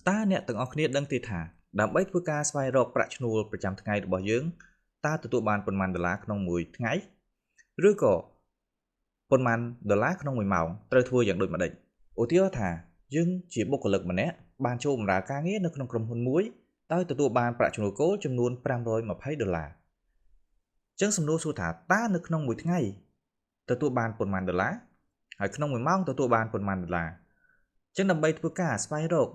តើអ្នកទាំងអស់គ្នាដឹងទេថាដើម្បីធ្វើការស្វែងរកប្រាក់ឈ្នួលប្រចាំថ្ងៃរបស់យើងតើទទួលបានប៉ុន្មានដុល្លារក្នុងមួយថ្ងៃឬក៏ប៉ុន្មានដុល្លារក្នុងមួយម៉ោងត្រូវធ្វើយ៉ាងដូចម្តេចឧទាហរណ៍ថាយើងជាបុគ្គលិកម្នាក់បានចូលបម្រើការងារនៅក្នុងក្រុមហ៊ុនមួយដោយទទួលបានប្រាក់ឈ្នួលគោលចំនួន520ដុល្លារចឹងសំណួរសួរថាតើនៅក្នុងមួយថ្ងៃទទួលបានប៉ុន្មានដុល្លារហើយក្នុងមួយម៉ោងទទួលបានប៉ុន្មានដុល្លារចឹងដើម្បីធ្វើការស្វែងរក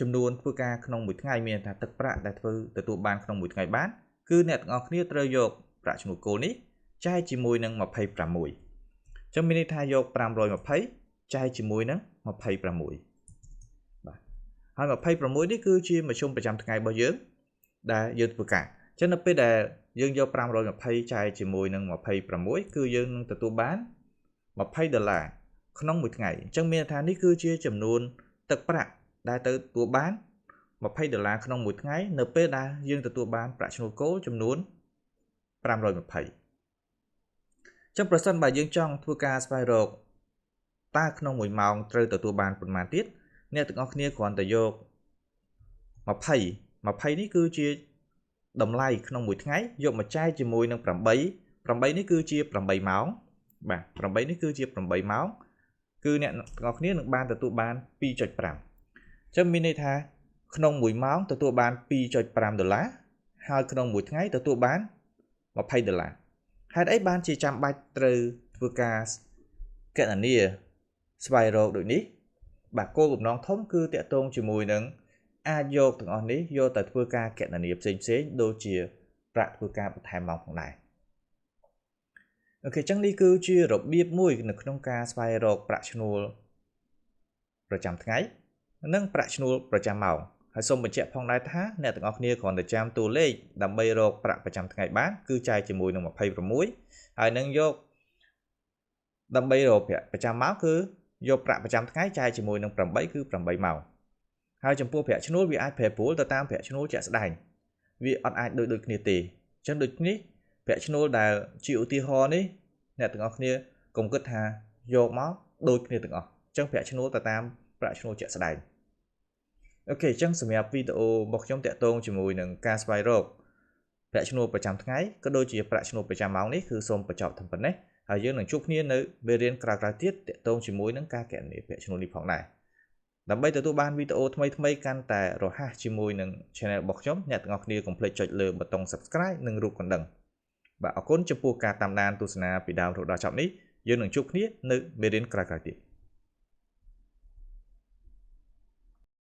ចំនួនធ្វើការក្នុងមួយថ្ងៃមានថាទឹកប្រាក់ដែលធ្វើទទួលបានក្នុងមួយថ្ងៃបានគឺអ្នកទាំងអស់គ្នាត្រូវយកប្រាក់ឈ្នួលគោលនេះចែកជាមួយនឹង26ចឹងមានន័យថាយក520ចែកជាមួយនឹង26បាទហើយ26នេះគឺជាមធ្យមប្រចាំថ្ងៃរបស់យើងដែលយើងធ្វើការចឹងនៅពេលដែលយើងយក520ចែកជាមួយនឹង26គឺយើងនឹងទទួលបាន20ដុល្លារក្នុងមួយថ្ងៃអញ្ចឹងមានន័យថានេះគឺជាចំនួនទឹកប្រាក់ដែលទៅទទួលបាន20ដុល្លារក្នុងមួយថ្ងៃនៅពេលដែលយើងទទួលបានប្រាក់ឈ្នួលគោលចំនួន520ចឹងប្រសិនបើយើងចង់ធ្វើការស្វែងរកតើក្នុងមួយម៉ោងត្រូវទទួលបានប៉ុន្មានទៀតអ្នកទាំងអស់គ្នាគ្រាន់តែយក20នេះគឺជាតម្លៃក្នុងមួយថ្ងៃយកមកចែកជាមួយនឹង8 8នេះគឺជា8ម៉ោងបាទ8នេះគឺជា8ម៉ោងគឺអ្នកទាំងអស់គ្នានឹងបានទទួលបាន 2.5 ចឹងមានន័យថាក្នុង1ម៉ោងទទួលបាន 2.5 ដុល្លារហើយក្នុងមួយថ្ងៃទទួលបាន20ដុល្លារហេតុអីបានជាចាំបាច់ត្រូវធ្វើការគណនាស្វែងរកដូចនេះបាទគោលបំណងធំគឺតាក់ទងជាមួយនឹងអាចយកទាំងអស់នេះយកទៅធ្វើការគណនាផ្សេងៗដូចជាប្រាក់ធ្វើការបន្ថែមម៉ោងផងដែរអូខេចឹងនេះគឺជារបៀបមួយនៅក្នុងការស្វែងរកប្រាក់ឈ្នួលប្រចាំថ្ងៃនិងប្រាក់ឈ្នួលប្រចាំម៉ោងហើយសូមបញ្ជាក់ផងដែរថាអ្នកទាំងអស់គ្នាគ្រាន់តែចាំតួលេខដើម្បីរកប្រាក់ប្រចាំថ្ងៃបានគឺចែកជាមួយនឹង26ហើយនឹងយកដើម្បីរកប្រាក់ប្រចាំម៉ោងគឺយកប្រាក់ប្រចាំថ្ងៃចែកជាមួយនឹង8គឺ8ម៉ោងហើយចំពោះប្រាក់ឈ្នួលវាអាចប្រែប្រួលទៅតាមប្រាក់ឈ្នួលជាក់ស្ដែងវាអត់អាចដូចគ្នាទេអញ្ចឹងដូចនេះប្រាក់ឈ្នួលដែលជាឧទាហរណ៍នេះអ្នកទាំងអស់គ្នាកុំគិតថាយកមកដូចគ្នាទាំងអស់អញ្ចឹងប្រាក់ឈ្នួលទៅតាមប្រាក់ឈ្នួលជាក់ស្ដែងអូខេអញ្ចឹងសម្រាប់វីដេអូរបស់ខ្ញុំតាក់ទងជាមួយនឹងការស្វែងរកប្រាក់ឈ្នួលប្រចាំថ្ងៃក៏ដូចជាប្រាក់ឈ្នួលប្រចាំម៉ោងនេះគឺសូមបញ្ចប់ត្រឹមប៉ុណ្ណេះហើយយើងនឹងជួបគ្នានៅមេរៀនក្រោយៗទៀតតាក់ទងជាមួយនឹងការគណនាប្រាក់ឈ្នួលនេះផងដែរដើម្បីទទួលបានវីដេអូថ្មីៗកាន់តែរហ័សជាមួយនឹង Channel របស់ខ្ញុំអ្នកទាំងអស់គ្នាកុំភ្លេចចុចលើប៊ូតុង Subscribe និងរូបកណ្ដឹងបាទអរគុណចំពោះការតាមដានទស្សនាពីដើមរហូតដល់ចប់នេះយើងនឹងជួបគ្នានៅមេរៀនក្រោយៗទៀត